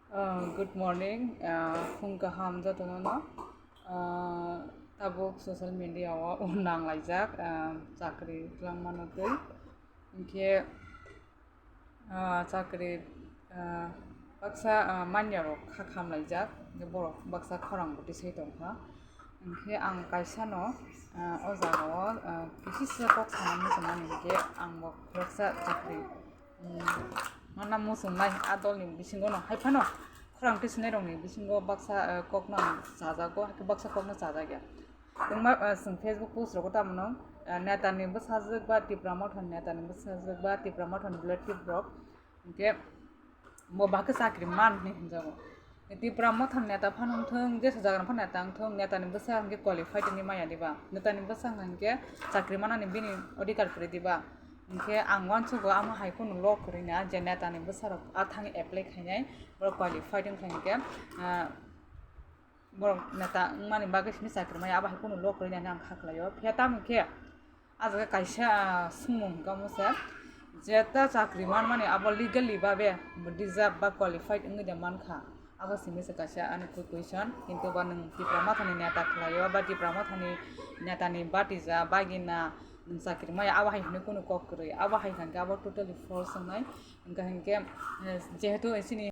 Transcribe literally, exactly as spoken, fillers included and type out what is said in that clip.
Ah, good morning, ah, phung kaham jotono no. Ah, tabuk social media o nang laijak, ah, chakri twlangmano twi. Hinkhe, ah, chakri, ah, baksa, ah, manya rok kha kham laijak, hinkhe borok baksa khorang bwtwi sai tongkha. Hinkhe ang kaisa no, ah, o jaga o, ah, kisi se kok sana muchungmani hinkhe ang bo khoroksa chakri Hmm, mana muchungnai a dolni bisingo no hai phano khorang tisinai rokni bisingo baksa, eh, kokno ang chajago, hai khe baksa kokno chajak ya. Tongma, eh, chwng Facebook post rogo tamo no, eh, netani bwsajwk ba Tipra Mothani netani bwsajwk ba Tipra Mothani relative rok hinkhe bo bahai khe chakri man hinwi hinjago. Tipra Mothani neta phano wngthung, jesa jaga phano neta wngthung, netani bwsa hinkhe qualified wngwi maya diba? Netani bwsa hinkhe chakri manani bini odhikar kwrwi diba? Hinkhe ang uansugo amo hai kheno law kwrwi na je netani bwsarok a thangwi apply khainai, borok qualified wngkha hinkhe, ah, borok neta wngmani bagwi simi chakri maya, abo hai kheno law kwrwi nani ang kha khlaio. Phiya tamo khe, ah jaga kaisa, ah, swngmung hwnkha omo se, je ta chakri manmani abo legally babe deserve ba qualified wngwi de mankha? Abo simi se kaisa ani kwi question, kintu ba nwng Tipra Mothani neta khlaio ba Tipra Mothani netani batija bagina nwng chakri maya, abo hai hwnwi kunu kok kwrwi, abo hai hwnkhe abo totally false wngnai. Hwnkha hinkhe, eh, jehetu chini